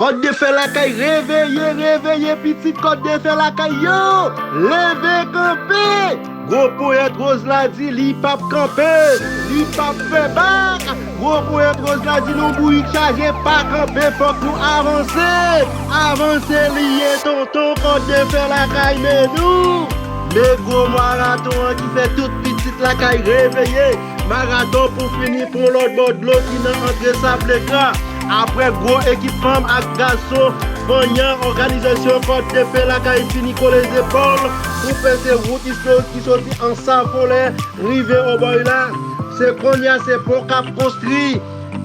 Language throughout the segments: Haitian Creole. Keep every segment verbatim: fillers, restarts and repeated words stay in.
Kòt de fè lakay, reveye, reveye pitit kòt de fè lakay yo! Leve kanpe! Gwo ponyèt woz la di li p ap kanpe, li p ap fè bak. Gwo ponyèt woz la di nou bourik chaje, pa kanpe, fòk nou avanse. Avanse li ye tonton, kòt de fè lakay men nou. Men gwo maraton an ki fè tout pitit lakay reveye. Maraton pou fini pou lòt bò dlo ki nan antre Sablekra. Apre gwo ekip fanm ak gason vanyan, òganizasyon Kòt de Fè Lakay fini kole zepòl pou pèse wout istorik ki soti Ansafolè rive Obòy la. Se kounye a se pon k ap konstwi.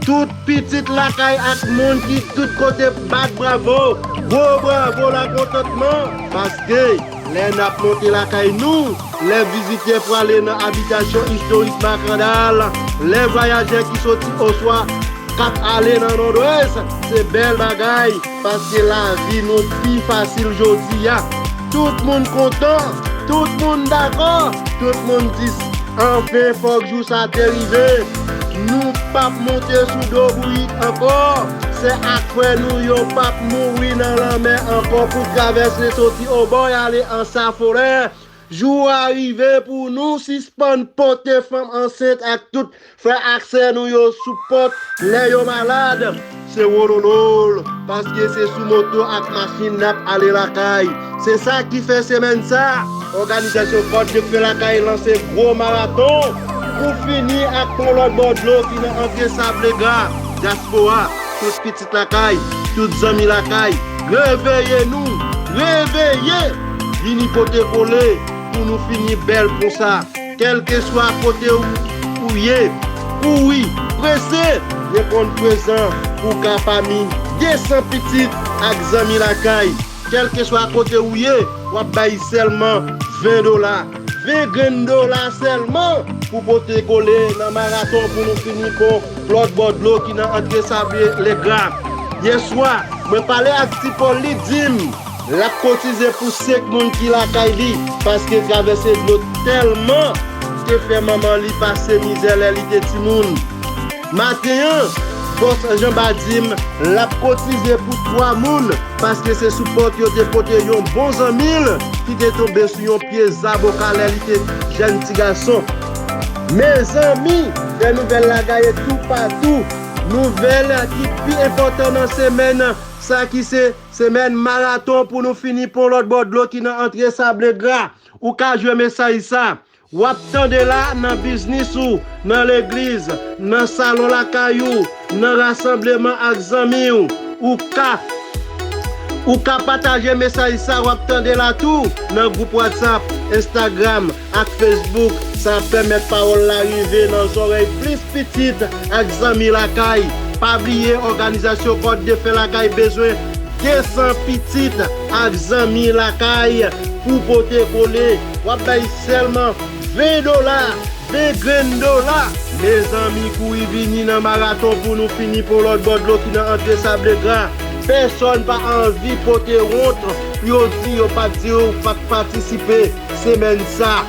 Tout pitit lakay ak moun ki tout kote bat bravo. Gwo bravo lakontantman, paske lè n ap monte lakay nou, lè vizitè prale nan abitasyon istorik Makandal, lè vwayajè ki soti oswa k ap ale nan Nòdwès, se bèl bagay, paske lavi nou pi fasil jodi a. Tout moun kontan, tout moun dakò, tout moun di, anfen, fòk jou sa te rive. Nou p ap monte sou do bourik ankò. Sè ak frè nou yo p ap mouri nan lanmè ankò pou travèse soti Obòy ale Ansafolè. Jou a rive pou nou sispann pote fanm ansent ak tout frè ak sè nou yo sou pòt lè yo malad. Se wololol, paske se sou moto ak machin n ap ale lakay. Se sa ki fè semèn sa, òganizasyon Kòt de Fè Lakay lanse gwo maraton pou fini ak pon lòt bò dlo ki nan antre Sablekra. Dyaspora, tout pitit lakay, tout zanmi lakay, reveye nou, reveye! Vini pote kole pou nou fini bèl pon sa. Kèlkeswa kote ou, ou ye, kouri, prese, reponn prezan pou ka pami de san pitit ak zanmi lakay. Kèlkeswa kote ou ye, w ap bay sèlman ven dola. Ven grenn dola sèlman pou pote kole nan maraton pou nou fini pon lòt bò dlo ki nan antre Sablekra. Yèswa, mwen pale ak Ti Pòl, li di m l ap kotize pou senk moun ki lakay li, paske travèse dlo tèlman te fè manman li pase mizè lè li te timoun. Maten an, bòs Janba di m l ap kotize pou twa moun, paske se sou pòt yo te pote yon bon zanmi l ki te tonbe sou yon pye zaboka lè li te jèn ti gason. Mezanmi, fè nouvèl la gaye toupatou. Nouvèl ki pi enpòtan nan semèn sa ki se semèn maraton pou nou fini pon lòt bò dlo ki nan antre Sablekra. Ou ka jwe mesaj sa. W ap tande la nan biznis ou, nan legliz, nan salon lakay ou, nan rasanbleman ak zanmi w. Ou ka, ou ka pataje mesaj sa w ap tande la tou nan gwoup WhatsApp, Instagram ak Facebook. Sa ap pèmèt pawòl la rive nan zòrèy plis pitit ak zanmi lakay. Pa bliye, òganizasyon Kòt de Fè Lakay bezwen de san pitit ak zanmi lakay pou pote kole. W ap bay sèlman ven dola, ven grenn dola. Mezanmi, kouri vini nan maraton pou nou fini pon lòt bò dlo ki nan antre Sablekra. Pèsòn pa anvi pote wont pou yo di yo pa t di yo pa t patisipe semèn sa.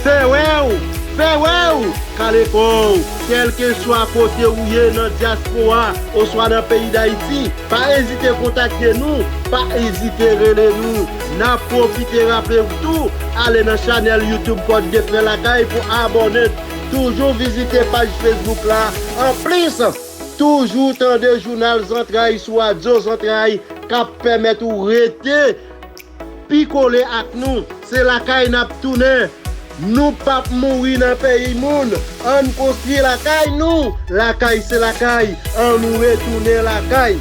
Fè wè w, fè wè w, kale kò w, kèlkeswa kote ou ye nan dyaspora oswa nan peyi Dayiti, pa ezite kontakte nou, pa ezite rele nou. N ap pwofite raple w tou, ale nan chanèl YouTube Kòt de Fè Lakay pou abòne. Toujou vizite paj Facebook la. Anplis, toujou tande jounal Zantray sou Radyo Zantray k ap pèmèt ou rete pi kole ak nou. Se lakay n ap tounen. Nou p ap mouri nan peyi moun. Ann konstwi lakay nou. Lakay se lakay. Ann nou retounen lakay.